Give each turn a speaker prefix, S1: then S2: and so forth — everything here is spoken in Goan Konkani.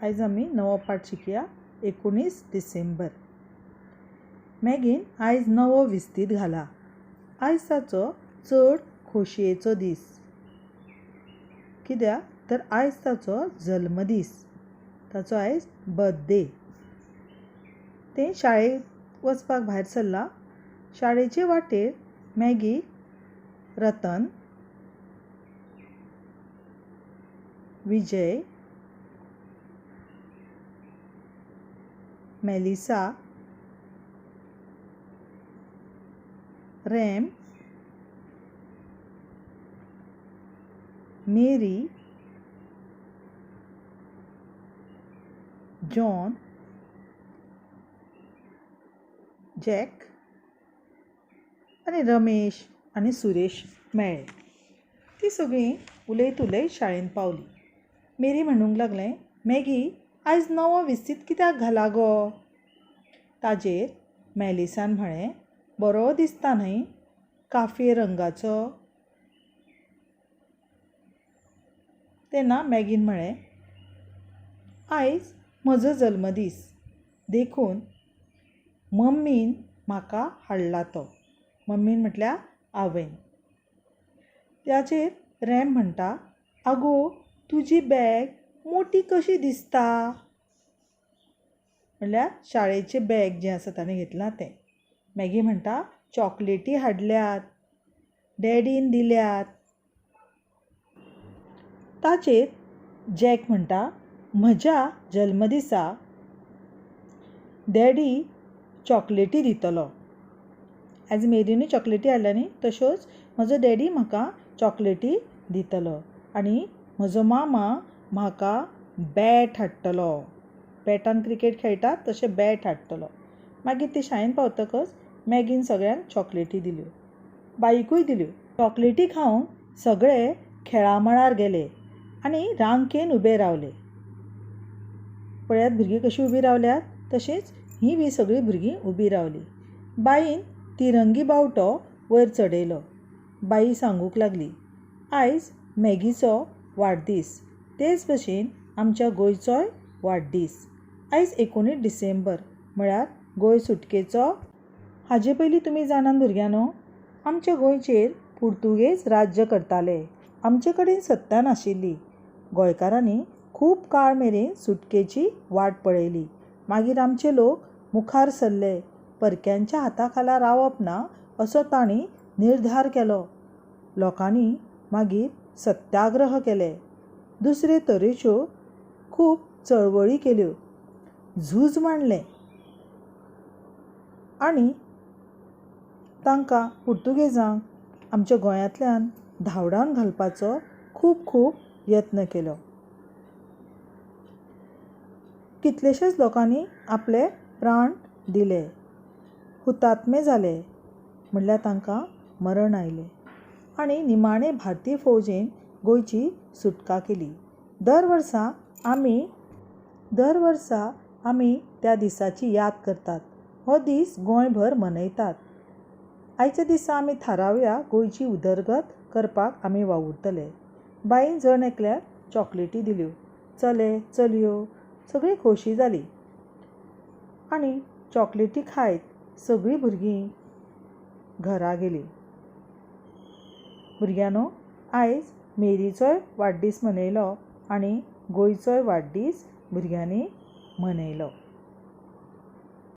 S1: आयज आमी नवो पाठ शिकया, 19 डिसेंबर. मॅगीन आयज नवो विस्तीद घाला. आयज ताचो चड खोशयेचो दीस. कित्याक तर आयज ताचो जल्मदीस, ताचो आयज बर्थडे. तें शाळेक वचपाक भायर सरलां. शाळेचे वाटेर मॅगीक Ratan, Vijay, Melissa, Ram, Mary, John, Jack आनी रमेश आनी सुरेश मेळ्ळे. तीं सगळीं उलयत उलयत शाळेंत पावलीं. मेरी म्हणूंक लागलें, मॅगी, आयज नवो विस्तीद कित्याक घाला गो? ताजेर मेलिसान म्हळें, बरो दिसता न्हय काफये रंगाचो? तेन्ना मॅगीन म्हळें, आयज म्हजो जल्मदीस, देखून मम्मीन म्हाका हाडला तो. मम्मीन म्हटल्यार आवयन. ताचेर रॅम म्हणटा, आगो, तुजी बॅग मोटी कशी दिसता? म्हणल्यार शाळेचें बॅग जें आसा ताणें घेतलां तें. मॅगी म्हणटा, चॉकलेटी हाडल्यात, डॅडीन दिल्यात. ताचेर जॅक म्हणटा, म्हज्या जल्मदिसा डॅडी चॉकलेटी दितलो. एज मेरीनूय चॉकलेटी हाडल्या न्ही, तश्योच म्हजो डॅडी म्हाका चॉकलेटी दितलो आनी म्हजो मामा म्हाका बॅट हाडटलो. बॅटान क्रिकेट खेळटात तशें बॅट हाडटलो. मागीर ती शाळेंत पावतकच मॅगीन सगळ्यांक चॉकलेटी दिल्यो, बाईकूय दिल्यो. चॉकलेटी खावन सगळे खेळामळार गेले आनी रांकेन उबे रावले. पळयात भुरगीं कशीं उबीं रावल्यात, तशेंच हीं बी सगळीं भुरगीं उबीं रावलीं. बाईन तिरंगी बावटो वयर चडयलो. बाई सांगूंक लागली, आयज मॅगीचो वाडदीस, तेच भशेन आमच्या गोंयचोय वाडदीस. आयज 19 डिसेंबर म्हळ्यार गोंय सुटकेचो. हाजे पयलीं तुमी जाणात भुरग्यांनो, आमच्या गोंयचेर पुर्तुगेज राज्य करताले. आमचे कडेन सत्ता नाशिल्ली. गोंयकारांनी खूब काळ मेरेन सुटकेची वाट पळयली. मागीर आमचे लोक मुखार सरले. परक्यांच्या हाता खाला रावप ना असो तांणी निर्धार केलो. लोकांनी मागीर सत्याग्रह केले. दुसरे तरेच्यो खूब चळवळी केल्यो. झूज मांडलें आनी तांकां पुर्तुगेजांक आमच्या गोंयांतल्यान धांवडावन घालपाचो खूब खूब यत्न केलो. कितलेशेच लोकांनी आपले प्राण दिले, हुतात्मे जाले, म्हणल्यार तांकां मरण आयलें आनी निमाणें भारतीय फौजेन गोंयची सुटका केली. दर वर्सा आमी त्या दिसाची याद करतात. हो दीस गोंयभर मनयतात. आयच्या दिसा आमी थारावया गोंयची उदरगत करपाक आमी वावुरतले. बाईन जण एकल्याक चॉकलेटी दिल्यो. चले चलयो सगळीं खोशी जालीं आनी चॉकलेटी खायत सगळीं भुरगीं घरा गेलीं. भुरग्यांनो, आयज मेरीचोय वाडदीस मनयलो आनी गोंयचोय वाडदीस भुरग्यांनी मनयलो.